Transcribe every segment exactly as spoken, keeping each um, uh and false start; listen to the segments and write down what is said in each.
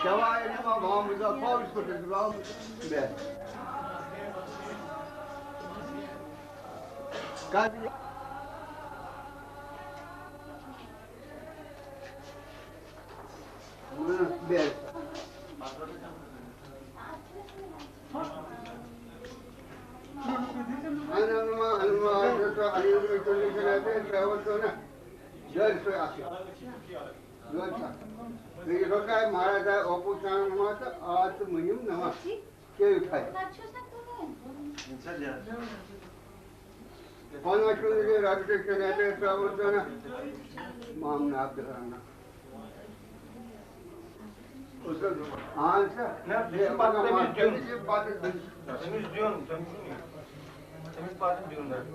جواب ما بام دا فوج کو تے بام بے کبھی بے انا ما انا ما تو علی تو لے کے جاتے ہیں، کیا بولتے ہیں نا؟ جل سے آتے ہیں۔ یہ ہوتا ہے، مہاراجا اوپو چان مات آت مہم نما کے اٹھائے۔ پانچ منٹ کے لیے رابطے سے رہتے ہیں، کیا بولتے ہیں نا؟ مام نے آپ دکھانا۔ اہن سا۔ نہ، تٔمِس چھُ پَتہٕ تٔمِس دیُن۔ تٔمِس دیُن، تٔمِس چھُ یہِ۔ تٔمِس پَتہٕ دیُن حظ۔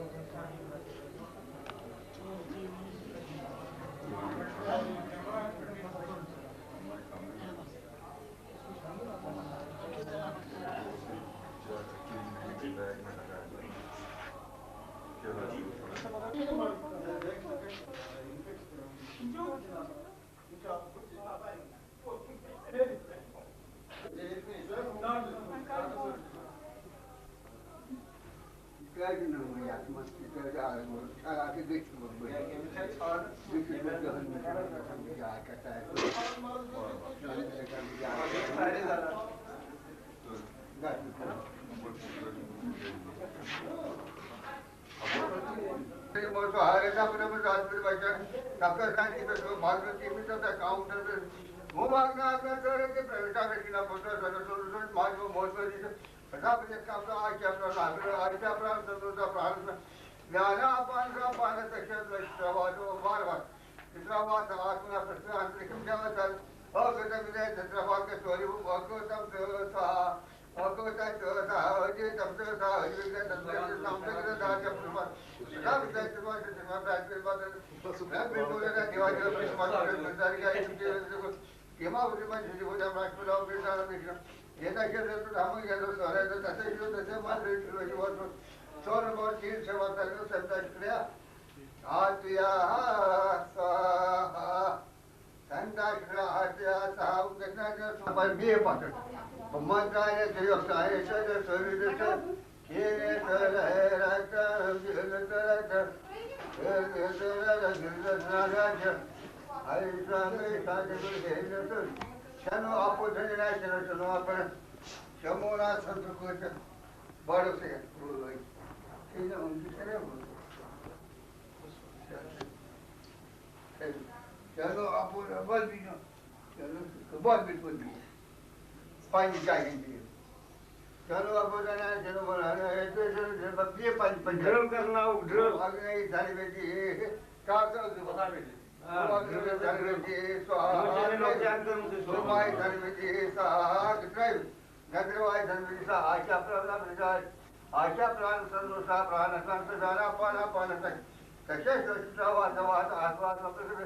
چلو، اپور اپور بھی نہ۔ چلو، بہت بالکل بھی۔ پانی چاہیے بھی۔ چلو، اپور جانا ہے، چلو، بولا ہے، یہ تو، یہ تو، یہ تو، یہ پانی، پانی۔ ڈرل کرنا ہو، ڈرل۔ اگر نہیں، سارے بیٹی، یہ، کیا کرو، جو بتا بیٹی۔ ہاں، ڈرل کرنا۔ سارے بیٹی، سو، مجھے لوگ جانتے ہیں، مجھے سو، سو۔ مائے سارے بیٹی، سا، کتنا ہی؟ گندروائے دھنویسا آشا پرانا پرجائے، آشا پران سندوشا پران سنت جانا پانا پانا تک۔ کشے سوشتا واتا واتا آسواس وپس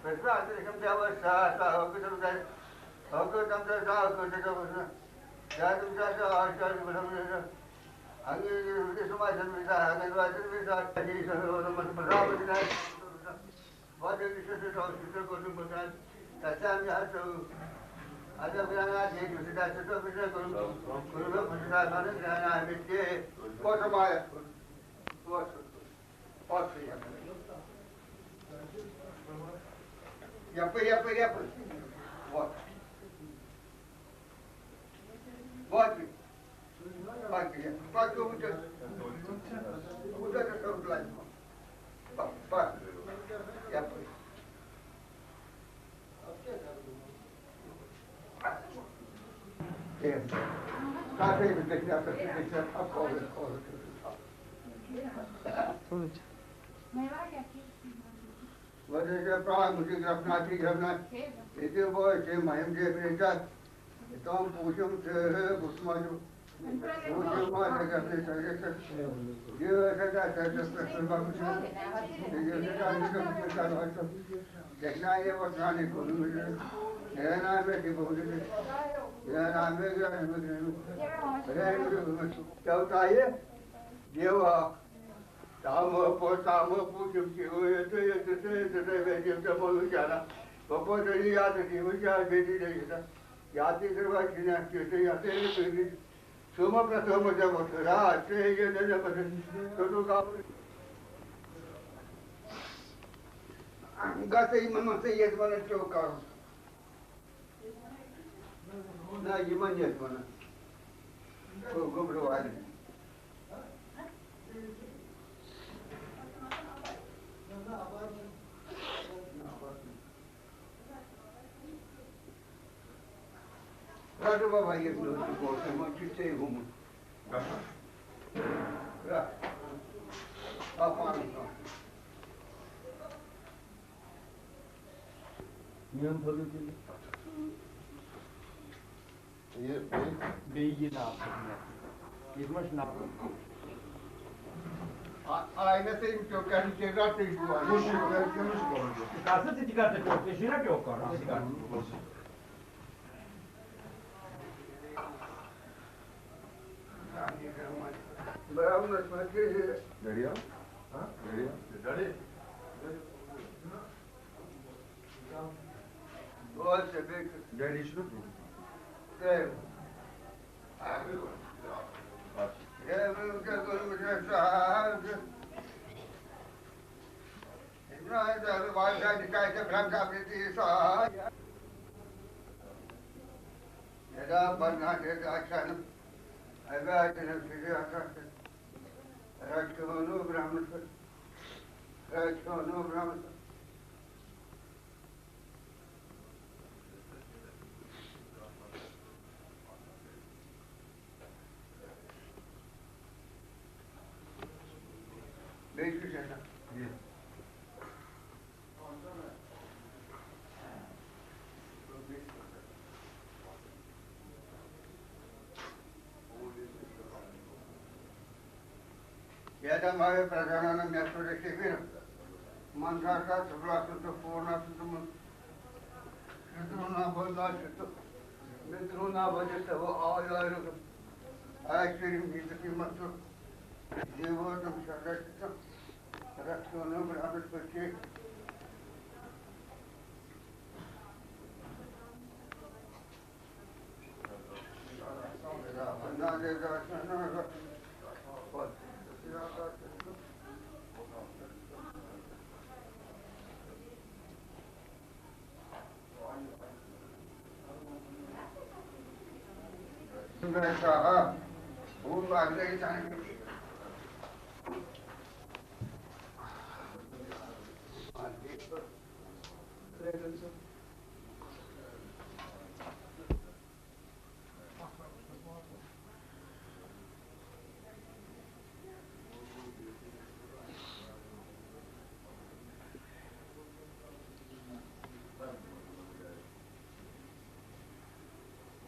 پرسنا اترکم دیوا سا سا ہوگتم جائے۔ ہوگتم جائے سا ہوگتم جائے۔ جائے تم جائے سا آشا جی بلم جائے سا۔ انگی جی سما سنویسا، انگی جی سما سنویسا، جی سنویسا، مس پرابت جائے۔ یپٲرۍ، یپٲرۍ، یپٲرۍ۔ وۄتھ۔ وۄتھ۔ پکھ یہِ، پکھ یہِ وٕنکیٚس۔ وٕنکیٚس چھُ سورُے بٕلَر۔ پکھ، پکھ۔ یَپٲرۍ۔ کینٛہہ۔ تَتھ ہے نہٕ دٔچھنہِ اَتھَس تہٕ دٔچھنہِ اَتھَس اَتھ کھولُن، کھولُن۔ وۄنۍ ٲسۍ أسۍ پرٛاران، مُجہِ گرٛٮ۪کناوان، تہِ گرٛٮ۪کناوان۔ ییٚتہِ وۄنۍ أسۍ یِم مَہِم جیب رٔٹۍ اَتھ۔ تِم پوٗتِم تہٕ بہٕ سُمَجھ۔ پوٗتِم ما چھِ گژھنٕے سَجَس۔ یہِ ٲسۍ اَتہِ اَتھ سَجَس پٮ۪ٹھ تہٕ بَبہٕ چھُ۔ یہِ ٲسۍ اَتہِ اَتھ سَجَس پٮ۪ٹھ کَرُن اَتہِ۔ لیکھنایے وۄتھ نانے کوٚرُن۔ ہے نا مےٚ تہِ بہٕ وٕچھِ۔ ہے نا مےٚ گرٛٮ۪کھ مےٚ گرٛٮ۪کھ۔ ہے مےٚ گرٛٮ۪کھ۔ کیٛاہ تایہِ؟ دیو اَکھ۔ تامہٕ پوٚز، تامہٕ پوٚز، یِم چھِ ٲیِتھ، ٲیِتھ، ٲیِتھ، ٲیِتھ، ٲیِتھ، ٲیِتھ، ژےٚ ووٚنُے کیٛاہ نا؟ بہٕ پوٚز ٲیی یاد، أتی وٕچھ یاد، بیٚیہِ تہِ ٲیِتھ۔ یا تہِ کٔرِو اَسہِ جِناب تہِ تہٕ یا تہِ کٔرِو سوما پرٛتھما جب رات تہِ یہِ نہ نہ پَتہٕ ژٕ گژھِ یِمَن منٛز تہِ ییٚتہِ وَنان چوک کَرُن۔ نہ، یِمَن ییٚتہِ وَنان۔ گوٚو گوٚبرٕ والٮ۪ن۔ رَٹہٕ بابا یہِ نوٚو تہِ کوٹ، وۄنۍ چھُ ژےٚ گوٚمُت۔ رَٹھ۔ آ، پانَس تام۔ میون تھٲوِو تیٚلہِ۔ یہِ بیٚیہِ؟ بیٚیہِ یہِ ناو تھٲوِو مےٚ۔ ییٚتہِ ما چھُ ناو؟ آ-، آینَس أمۍ پیوٚو کَرٕنۍ کینٛہہ رَٹٕنۍ چھُ وۄنۍ۔ کُس چھُ؟ کٔمِس چھُ کَرُن؟ اَصٕل ژٕ تہِ کَر تہٕ پیوٚو، ژےٚ چھُے نا پیوٚو کَرُن، ژٕ تہِ کَر۔ برابر چھُ۔ گڑیا؟ ہاں؟ گڑیا؟ گڑے۔ بہٕ حظ چھُس بیٚیہِ۔ ڈیڈی چھُنہٕ؟ تٔمۍ۔ ہے، وۄنۍ کیٛاہ کوٚرمُت چھُ اَسہِ؟ بیٚیہِ چھُ شیطان۔ ییٚتٮ۪ن مگر پرٛزناونہٕ مےٚ سُہ رٔٹِتھ بیٚہن۔ منظر کا سُبلا سُہ تہٕ پوٗرنا سُہ تہٕ من-، مےٚ ترٛوو نا بہٕ لاش سُہ تہٕ مےٚ ترٛوو نا بہٕ دِتھ تہٕ بہٕ آے آے روٚٹُم۔ آے کٔرِم یہِ تہٕ یہِ مہ تہٕ یہِ ووتُم شرس تہٕ رَس کٲنُم برابر پٲٹھۍ۔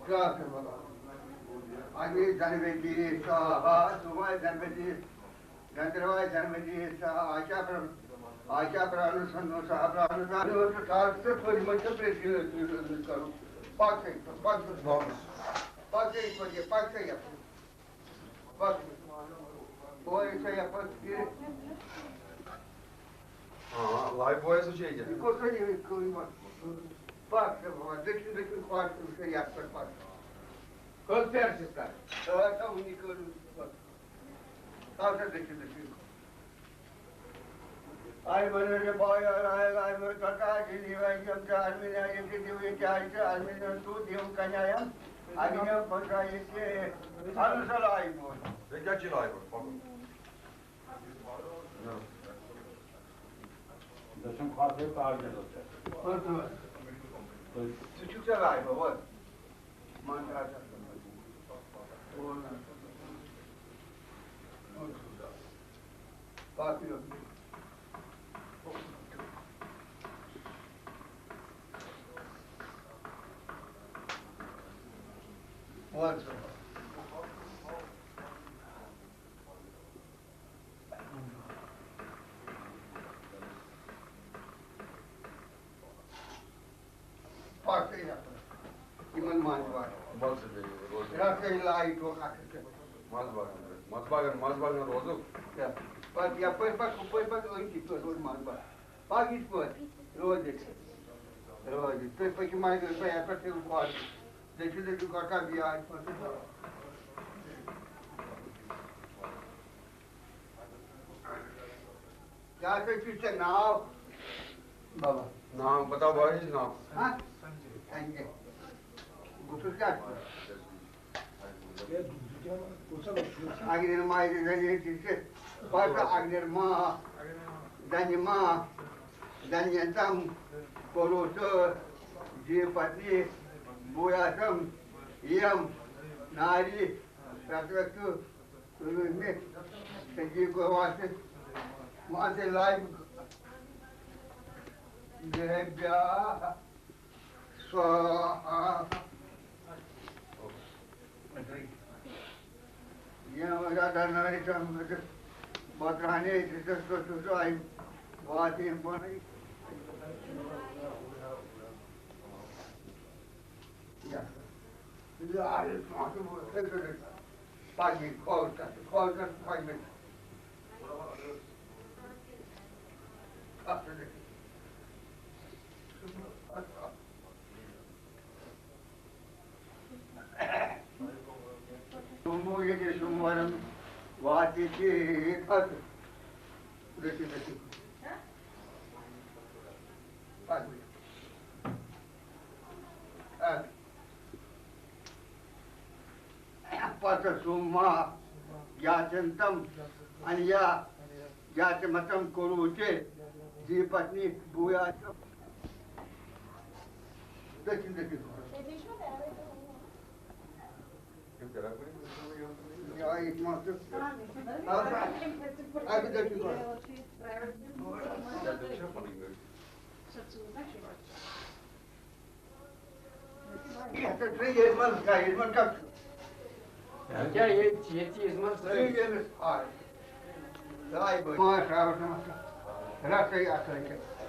کیٛاہ کَرٕ بابا؟ اَمے دَنوے دِیے سا، آ، صُبحٲے دَنوے دِیے، گَنٛدروارِ دَنوے دِیے سا، آ، کیٛاہ پَرٕ؟ آ، کیٛاہ پَرٕ؟ اَنُن سا، نو سا، آ، پَرٕ، اَنُن سا، اَنُن سا، سُہ تھوٚد منٛز چھُ پرٛیٚژھ کِلوٗ کَرُن۔ پَکھ سا، پَکھ سا۔ پَکھ سا یِتھ پٲٹھۍ، پَکھ سا یَپٲرۍ۔ پَکھ۔ اورٕ یہِ چھا یَپٲرۍ پھِرِ؟ آ، لایِف بوے سُہ چھُ ییٚتہِ۔ یہِ کوٚت چھُ یہِ کٲم پَتہٕ؟ پَکھ ژٕ بابا، دٔچھُن، دٔچھُن کھوَر چھُ یَتھ پٮ۪ٹھ پَکھ۔ کٔژ پھِرِ چھِس کَرٕنۍ؟ ٲٹھ تھاوُن یہِ کٔرِو پَتہٕ۔ تَو سا دٔچھُن، دٔچھُن کھوَر۔ آیہِ وَنان یہِ بایہِ آیہِ، آیہِ وَنان کَکا، یہِ یہِ وَنہِ یِم چھِ اَرمِنۍ آیہِ، یِم چھِ دِوٕنۍ کیٛازِ چھِ اَرمِنۍ ہُنٛد ژوٗ دِیُن کَنہِ آیَن؟ اَدٕ یِم پَنٛژاہ یہِ کہِ اَنُن سا لایہِ بوے۔ ژےٚ کیٛاہ چھِ لایہِ بوے؟ پَکُن۔ دٔچھُن کھوَر تھٲیِو کاغذَس پٮ۪ٹھ۔ ژٕ چھُکھ ژےٚ لایہِ بوے؟ پَتہٕ یَپٲرۍ یِمَن منٛز باغ۔ بَس، یہِ گوٚو۔ رَٹھ یہِ لایِٹ وۄنۍ اَتھ سۭتۍ۔ منٛز باغَن پٮ۪ٹھ۔ منٛز باغَن، منٛز باغَن روزُکھ۔ کیٛاہ؟ پَتہٕ یَپٲرۍ پَتہٕ ہُپٲرۍ پَتہٕ أنۍ کِتھ پٲٹھۍ روزِ منٛز باغ؟ پَتہٕ یِتھ پٲٹھۍ روزِ ییٚتہِ۔ روزِ۔ تُہۍ پٔکِو منٛز، تُہۍ یَپٲرۍ تھٲیِو کھوَر۔ دٔچھِنۍ دٔچھِنۍ کۄٹھا بیٚیہِ آسہِ پَتہٕ۔ کیٛاہ سا چھُے ژےٚ ناو؟ بابا۔ ناو بتاو بھائی، ناو۔ ہاں؟ سنجے۔ گُتُل کیٛاہ چھُ؟ اگنیر ماے زنہِ چھِ، پتہٕ اگنیر ما، زنہِ ما، زنہِ یَنتم، پوروس، جی پتنی، بویاسم، یم، ناری، پرتوکتو، مے، سجی گواس، مانتے لائف، گربیا۔ سواہا۔ یا وجہ ناری تم بترانے جس کو سوچو آئی بات ہی پانی۔ یا۔ یا آئی سوچو پاگی کھول کر، کھول کر پاگی۔ سومو ییٚتہِ سوموارن واتہِ کہِ پتہٕ گٔژھِو، گٔژھِو۔ پتہٕ۔ پتہٕ سوما یاتنتم انیا یاتمتم کوروچے دیپتنی بھویا۔ دٔچھِنۍ دٔچھِنۍ۔ یا ییٚتہِ ما چھُ؟ اَکھ دٔچھِنۍ گۄڈٕ۔ یَتھ چھُ ییٚتہِ منٛز کیٛاہ، ییٚتہِ منٛز کَتھ چھُ؟ کیٛاہ ییٚتہِ چھِ، ییٚتہِ چھِ ییٚتہِ منٛز سٲری۔ ییٚتہِ أمِس آے۔ آے بٔڑۍ۔ پانٛژھ ترٛاوَس نہٕ اَتھ۔ رَٹھ ژٕ یہِ اَتھ لٔگِتھ۔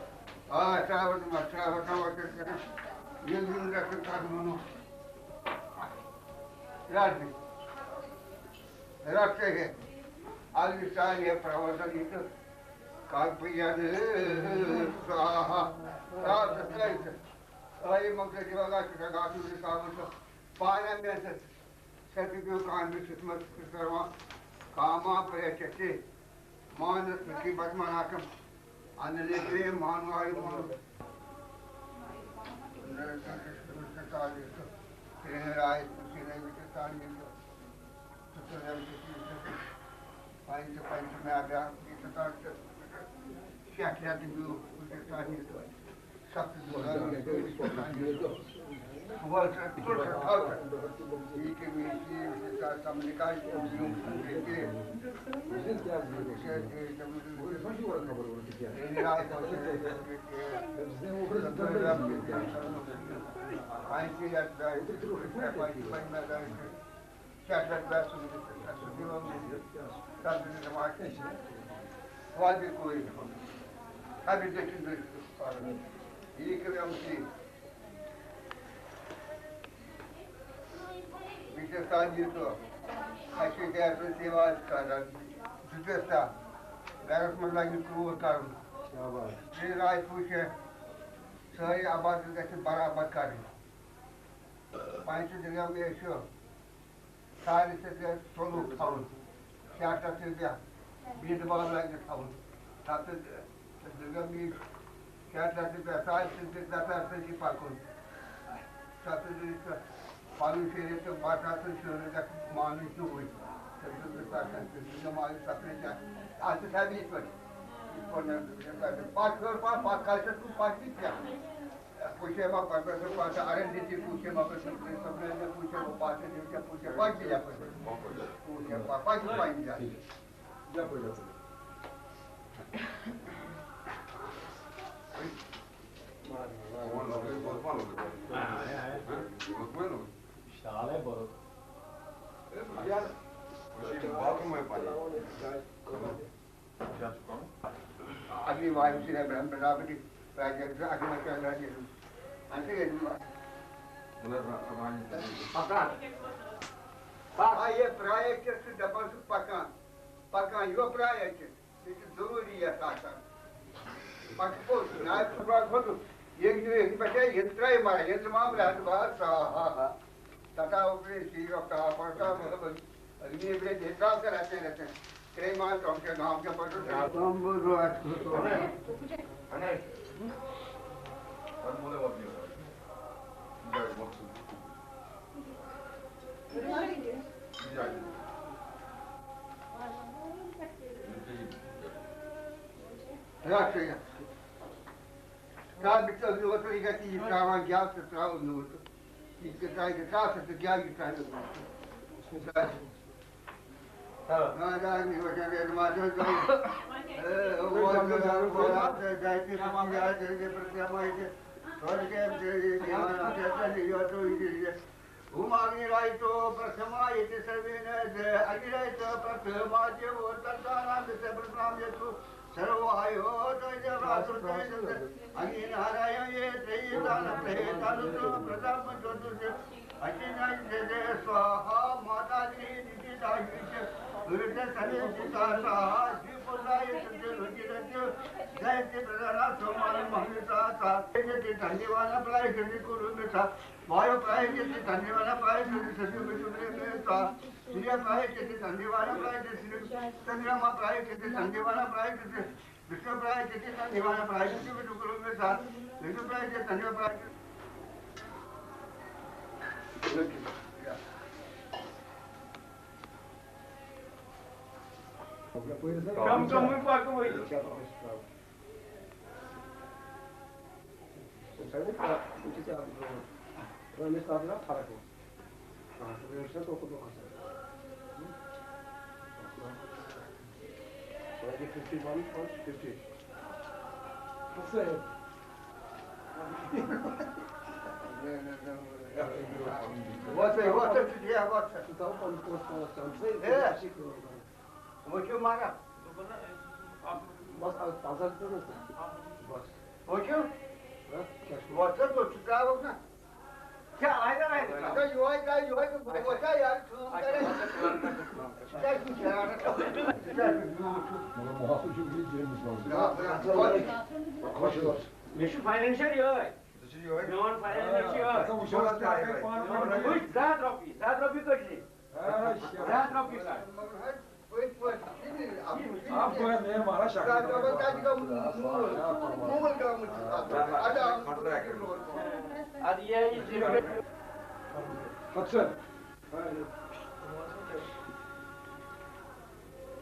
آ، ترٛاوَس نہٕ، ترٛاوَس نہٕ، وۄنۍ کیٛاہ کَرٕ؟ ییٚلہِ یِم رَٹَن، تَتھ وَنو۔ رَٹھ مےٚ۔ رَٹھ ژٕ ہے۔ اَلہِ سانہِ ہے پرٛاوَس اَتھ یہِ تہٕ کَر بہٕ یَنہٕ۔ آ، آ، آ، تہٕ ترٛٲوِتھ۔ ٲیی مۄخصر چھِ وَنان، چھُ گژھان آسُن رِکاوُن تہٕ پانہٕ محنت۔ سَتہِ پیٚو کامہِ خدمت کَران، کاما پرٛیچتے، مانس مُکھی بَتمَناکَم، اَنَلے پرٛیم مانوارِ مانو۔ پرٛیم رائے کُشی رائے وِچے تانیہ۔ پنچ پنچ میں ابھیان کی تتھا چ شہریت یو تانیہ۔ سخت وٕنکیٚس تام یہِ تہٕ اَسہِ چھِ گرِ رِواج کران، زٕ پٮ۪ٹھ تام گرَس منٛز لَگہِ نہٕ کرٛوٗر کَرُن۔ شاباش۔ یہِ راے پوٗچھِ سٲری عبادت گژھِ برابر کَرٕنۍ۔ پنٛچ دُنیا مےٚ چھُ سارنٕے سۭتۍ گژھِ سلوٗک تھاوُن، شیٹَس سۭتۍ بے بھید بھاو لَگہِ نہٕ تھاوُن۔ تَتھ سۭتۍ دُنیا مےٚ شیٹَس سۭتۍ بے سارنٕے سۭتۍ گژھِ لَتار سۭتی پَکُن۔ تَتھ سۭتۍ گژھِ پَنُن شریعت تہٕ باسان تہٕ شُرۍ گژھِ مانٕنۍ تیوٗت۔ تٔمۍ سٕنٛز گژھِ آسٕنۍ، تٔمۍ سٕنٛز نٮ۪ماز چھِ سَپرٕچ آسٕنۍ۔ اَتھ چھِ تھاوِ یِتھ پٲٹھۍ، یِتھ پٲٹھۍ نہٕ پَتہٕ کٔر پَتہٕ، پَتہٕ کَلچَر کُن پَتہٕ تہِ کیٛاہ؟ پوچھے ما پروفیسر پاٹا، ارے دِتی پوچھے ما پروفیسر پاٹا، پوچھے ما پاٹا، پوچھے پاٹا، پوچھے پاٹا، پوچھے پاٹا۔ شالے بہت۔ اگلی وائف سے برہم پرجاپتی، پراجیکٹ اگلی وائف سے انتے۔ پکان۔ آ، یہ پراجیکٹ سے دپان سے پکان۔ پکان، یہِ گوٚو پرٛایہِ اَتہِ۔ یہِ چھُ ضروٗری یَتھ آسان۔ پَتہٕ چھُ پوٚز، نایَب صٲب کھوٚتُس، ییٚلہِ نہٕ، ییٚلہِ بَچے، ییٚلہِ ترٛایہِ مَران، ییٚلہِ نہٕ معاملہٕ آسہِ، بَس، آ، ہا، ہا۔ सदा उपरि श्री रक्षा करता मतलब अग्नि उपरि देवता से रहते रहते हैं। श्रीमान तो हमके गांव के पटल से। Raksaya. Tabi tabii oturacak iyi kavan gelsin, sağ olun. Bitti kaydı, kalsın, gel bir tane. Tamam. Madem bir hoca benim adım Zahid. Ee, o hoca, o hoca, Zahid'i kapıya dedi, bir yamaydı. Sonra geldi, yaman affetmedi, yolda uyudu. Hum agni raito prasama iti sarvene de agni raito prasama devo tantana de se prasam yetu sarvayo to je rasu te agni narayan ye te dana te dana to prasam to to je agni nai de de swaha mata agni niti dai je urte sani sita sa ji purna ye te loki de jai te prasana somana mahmita sa ye te dhanyavana prai kuru me sa Vayu prayachati, tandivana prayachati, sati vichumre me sa. Surya prayachati, tandivana prayachati, Chandrama prayachati, tandivana prayachati, Vishnu prayachati, tandivana prayachati, vichukuru me sa. Vishnu prayachati, tandivana prayachati. Come, come, we walk away. Sen de kırar, iki kağıt kırar. Öyle estağfurullah para koy. Kağıtı verirsen dokuz dokuz. Sonra bir fifty varmış, var fifty. Nasıl? What's it? What's it? Yeah, what's it? Tutalım, konuşma, konuşma. Şey, evet. Şey, konuşma. What's your mother? Bas, al, pazar tutuyorsun. Bas. What's your? Ha? Gel. What's up, what's your travel now? क्या आएगा, आएगा? अच्छा, यो आएगा, यो आएगा, वो क्या यार, तुम करे। क्या कुछ यार? Muhabbet çok iyi gelmiş lazım. Ya, ya, Hoş olsun. Mr. Financial, you all right? This is your. Non-financial, you all right? Tamam, şu an Which? Zat Rafi, Zat Rafi, good. Zat Rafi, sir. Ap ko mere mara shakti. Hudson.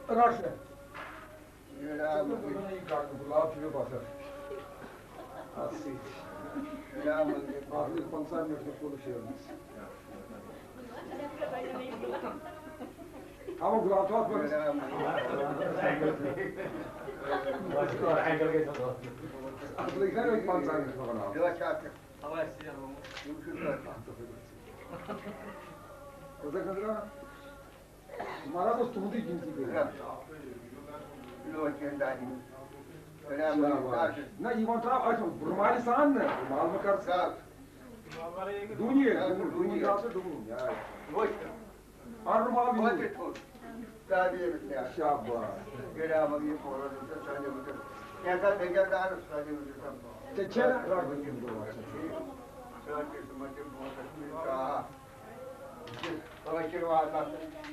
Russia. Gülab gibi basar. Asıl. Abi, panzar metre konuşuyoruz. Ama kulağım tuhaf böyle. Atlayacak mı panzar metre falan? Yok, çarptı. Hava istiyor. Yumuşak. Kıza kıza. Mara bas tuğdu ikinci bir. Yok, kendani. Önemli. Na, Ivan Trump, ay, Rumali san ne? Rumal mı karsın? Dunia, Dunia, Dunia kaldı Dunia. Ya. Boş. Arrumal. Boş. Tabii ya. Şabba. Gel ama bir kola da sadece bu. Ya da ne kadar sadece bu. Te çera. Sadece bu.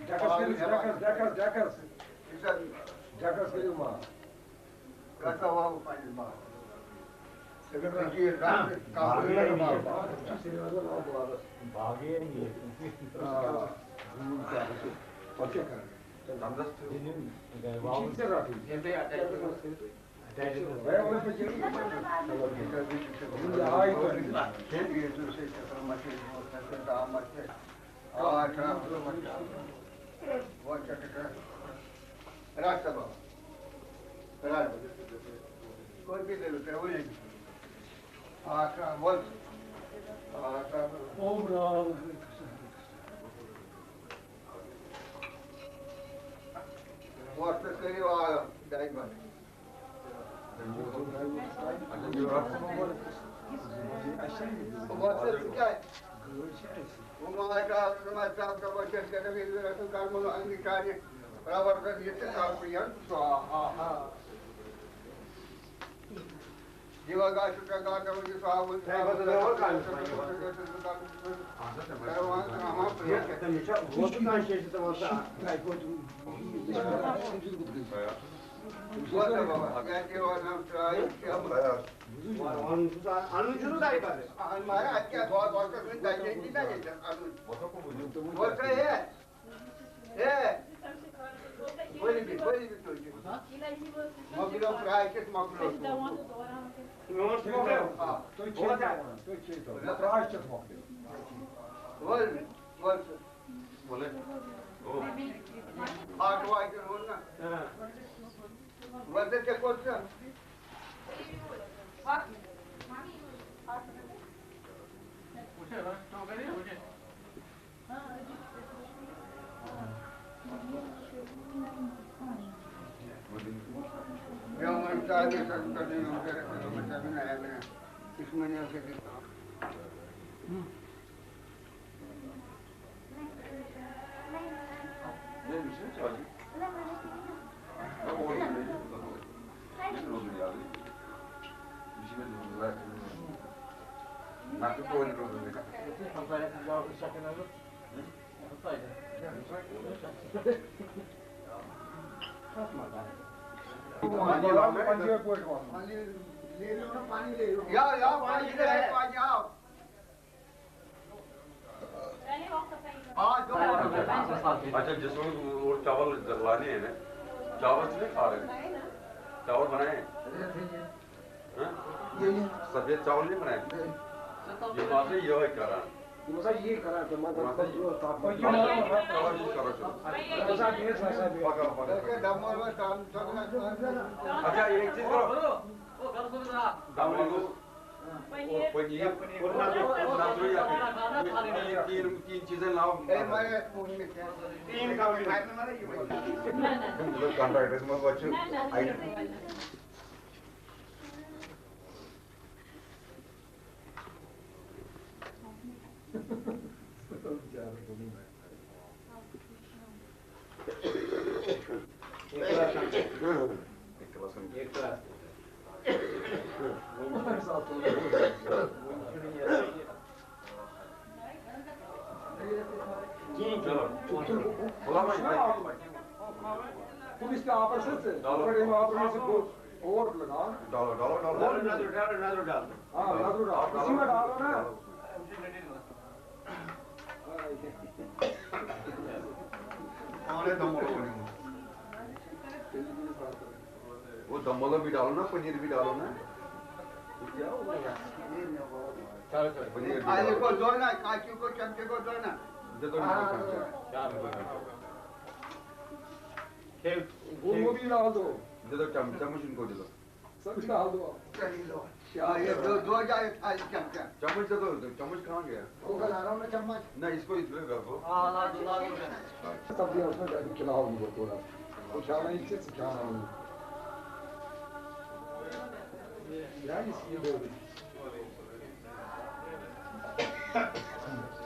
Dekas, dekas, dekas, dekas. Dekas geliyor mu? Kata var mı paylaşma? Sebebi ki rahat kalkıyor mu? Bakıyor. Kimse rahat. Rasta baba. Rasta. Koi bhi de, koi nahi. Acha, bol. Acha. Om Ram Hare Krishna, Hare Krishna. What's the story of Daima? What's the story? Om Acha Brahma Shabda Vacha Jana Vedana Karma Angikari Pravartan Yitya Kalpayan Swaha. Divagashukagata Swaha. یہِ کَتٮ۪ن چھا؟ ووت کانٛہہ کیٛاہ چھِ دَپان ژٕ؟ تۄہہِ کوٚت؟ وَلہٕ بابا، گَرِ تہِ واتناو ترٛایہِ، کیٛاہ بہٕ اَنُن چھُس، اَنُن چھُنہٕ تۄہہِ پَتہٕ۔ اَہَن مگر اَتہِ کیٛاہ دۄد وۄد چھُس وۄنۍ تَتہِ چھِ نہ ییٚتٮ۪تھ اَنُن۔ وۄنۍ تۄہہِ ہے، ہے، ؤلِو بِہِو، ؤلِو بِہِو تُہۍ تہِ۔ مۄکلیو پرٛاے کِتھ مۄکلیو۔ میون چھُ مۄکلیو۔ آ۔ تُہۍ کھیٚیِو، تُہۍ کھیٚیِو۔ نہ، پرٛاے چھَس مۄکلیو۔ وَل، وَل ژٕ۔ وَلے۔ او۔ آٹھ واجہِ روٚن نا۔ ہاں۔ وَل ژٕ ژےٚ کوٚت ژٕ؟ یا، یا، پانی لے، پانی آو۔ اچھا، جس وقت وہ چاول لانے ہیں نا، چاول سے نہیں کھا رہے، چاول بنائے ہیں؟ ہاں؟ سفید چاول نہیں بنائے؟ یہ بات ہے، یہ ہے کران۔ یہ بات ہے، یہ کران۔ پکا، پکا۔ اچھا، ایک چیز کرو۔ دم آلو اور پنیر اور نظر، نظر یا پھر یہ تین، تین چیزیں لاؤ۔ تین کام۔ کانٹریکٹس منٛز وۄنۍ چھُ آیٹم۔ کِہیٖنۍ چھُنہٕ۔ ہُم ٲسۍ تہِ آپس سۭتۍ، ڈالو۔ گۄڈٕ یِم آپس منٛز چھِ گوٚو اوٹ لگان۔ ڈالو، ڈالو، ڈالو۔ ڈالو، نظر ڈالو، نظر ڈالو۔ آ، نظر ڈالو۔ اسی میں ڈالو نا۔ پانے دم لگانے۔ وہ دم والا بھی ڈالو نا، پنیر بھی ڈالو نا۔ پنیر بھی ڈالو۔ آلو کو دھونا، کاچو کو، چمچے کو دھونا۔ دے دو ان کو چمچہ۔ وہ بھی ڈال دو۔ دے دو چم-، چمچ ان کو دے دو۔ سب ڈال دو۔ چلو۔ آ، یہ دو، دو جائے تھالی چمچہ۔ چمچ دے دو، چمچ کہاں گیا؟ وہ گھر آ رہا ہوں نا چمچ۔ نہیں، اس کو ادھر کر دو۔ ہاں، لا دو، لا دو۔ سبزی اس میں کھلاؤ ان کو تھوڑا۔ وہ کھانا ہی چیز کھانا ہوں۔ یار، اس کی دو۔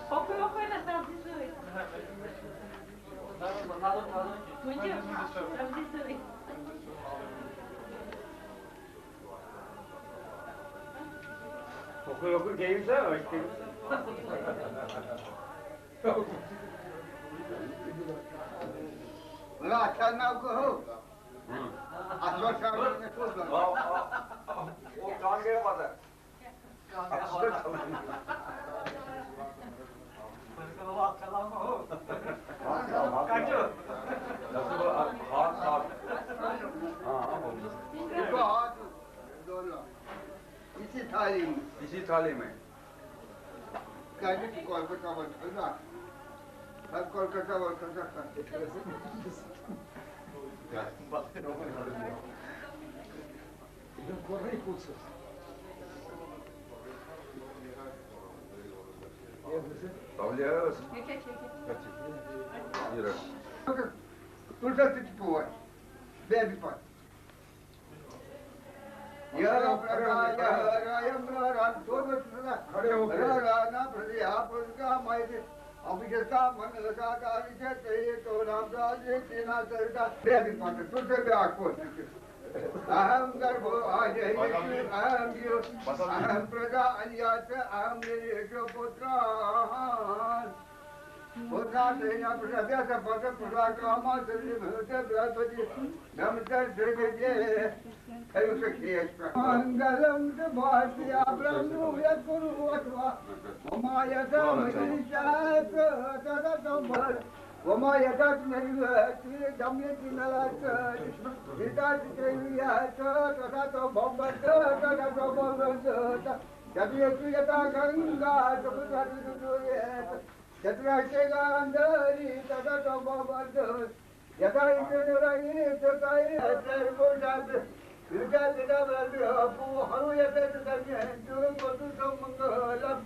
اوکے، اوکے، نا سبزی سۭتۍ۔ ؤنِو، سبزی سۭتۍ۔ اوکے، اوکے، کھیٚیِو سا، أسۍ کھیٚیِو۔ نہ، اَتھ کیٛاہ ناو گوٚو؟ اَتھ چھُ آسان۔ آ، آ، آ، آ، او، کانٛہہ گٔیو پَتہ۔ اسی تھالی میں۔ کیا جی، کولکتہ ولکتہ۔ ہر کولکتہ ولکتہ کا۔ تولہِ حظ۔ یہِ رَٹ۔ تُل سا ژٕ تہِ پوش۔ بیٚیہِ پَتہٕ۔ یا پردا یا رایم را را تو کھڑے ہو گئے۔ را را نا پردیا پردا مائے۔ اب جس کا من لگا گا، اسے چاہیے تو رام داس جی تینا کرتا۔ بیٚیہِ پَتہٕ۔ تُل سا بیٛاکھ پوش۔ اہم گربھو آجہی اہم یو اہم پردا انیات اہم نریشو پتران۔ मङ्गलं तु भाष्याब्रह्मूयः कुर्वत्वा ममायसमनिशात् तदतो वमायतत् निर्गति दम्यति नलत् हिताति त्रैवियत् तदतो भवत् तदतो भवत् यद्यतु यथा गङ्गा समुद्रं दूयेत तत्र गान्धारी तदतो भवत् यदा इन्द्रनिलये तदा सर्वोषात् विद्यापिता हरु यथा तदन्यः पदु सम्मङ्गलम्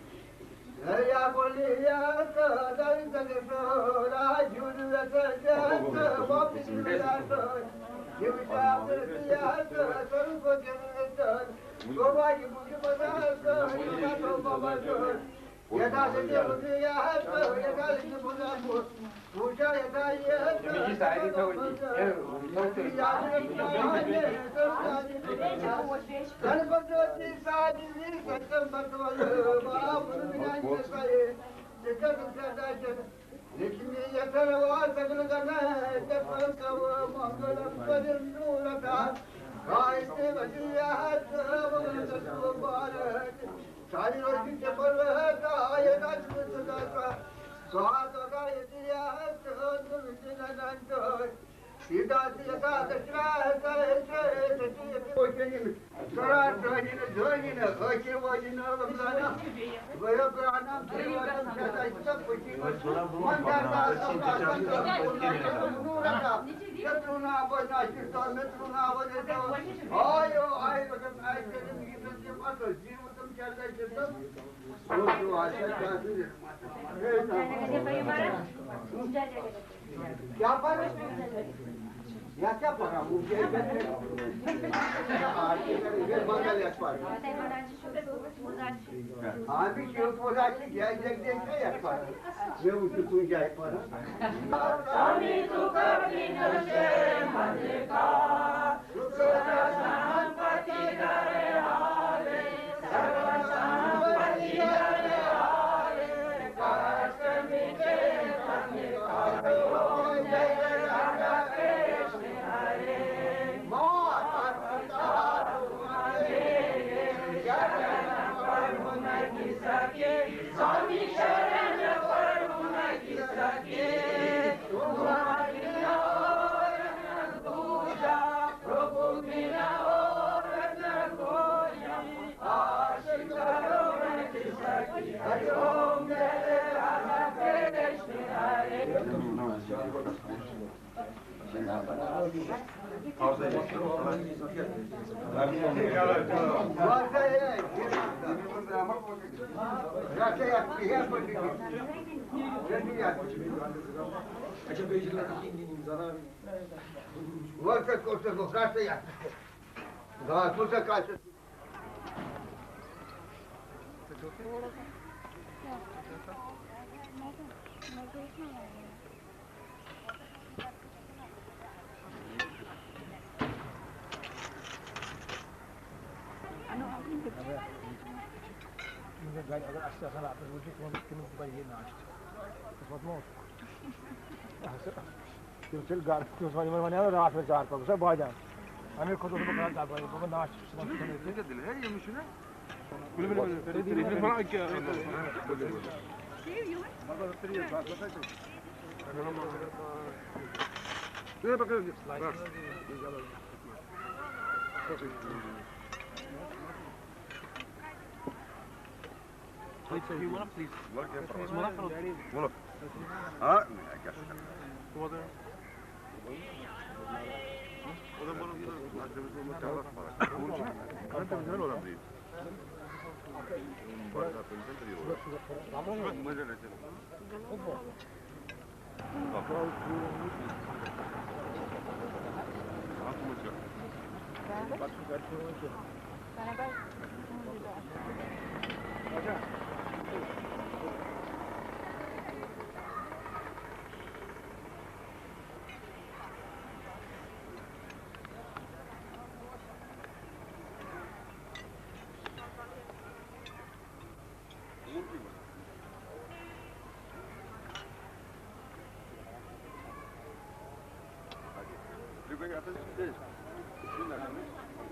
लक्ष्मी यथर्वा सकल गण चक्र मंगलम करिंदूरता गायत्री वजिया सारी रोटी के पर्वता ये राजपूत दाता स्वाहा तो गायत्री दुर्जन दंत सीधा सीधा दक्षिणा सहस्र सती कोचिन सरा सहजिन जोजिन अखिल वजिन वंदना वयो प्राणम श्रीवतम सदा सब कुछ मन करता सब आसन सब पूर्ण शत्रुना बदनाशित मित्रुना वजत आयो आयो रकम आय के जिंदगी सत्य मत जीवतम चल जाए सब क्या पर? या क्या पढ़ा? मुझे आज के बंगाल एक्सपर्ट। आम्ही शिवपुराची घ्यायचे एक्सपर्ट. व्यवस्थित तुझ्या आहे पण. گرِ اگر اَسہِ آسان راتَس وُچھِتھ تِمَن تِمَن تہِ بَنہِ ہے ناشتہٕ. قٕسمَت ما اوس؟ اَہَن سا. تِم چھِ گرٕ، تِم چھِ وَنان، یِمَن وَنیٛاو راتھ وۄنۍ ژار پَتہٕ گوٚژھ سا بٲدیان اَنٕنۍ. اَمے خٲطرٕ اوسُس بہٕ کران دَبٲیِتھ. دوٚپُن ناشتہٕ چھُ صُبحَن کھیوٚنُے تہٕ. کیٛاہ دٔلیٖل؟ ہے، ییٚمِس چھُنہ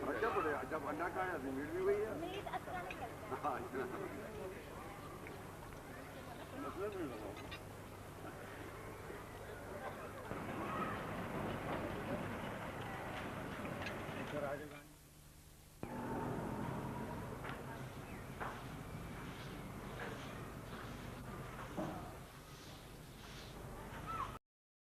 اچھا بڑے، اچھا بڑا کہاں ہے؟ میٹ بھی وہی ہے۔ ہاں۔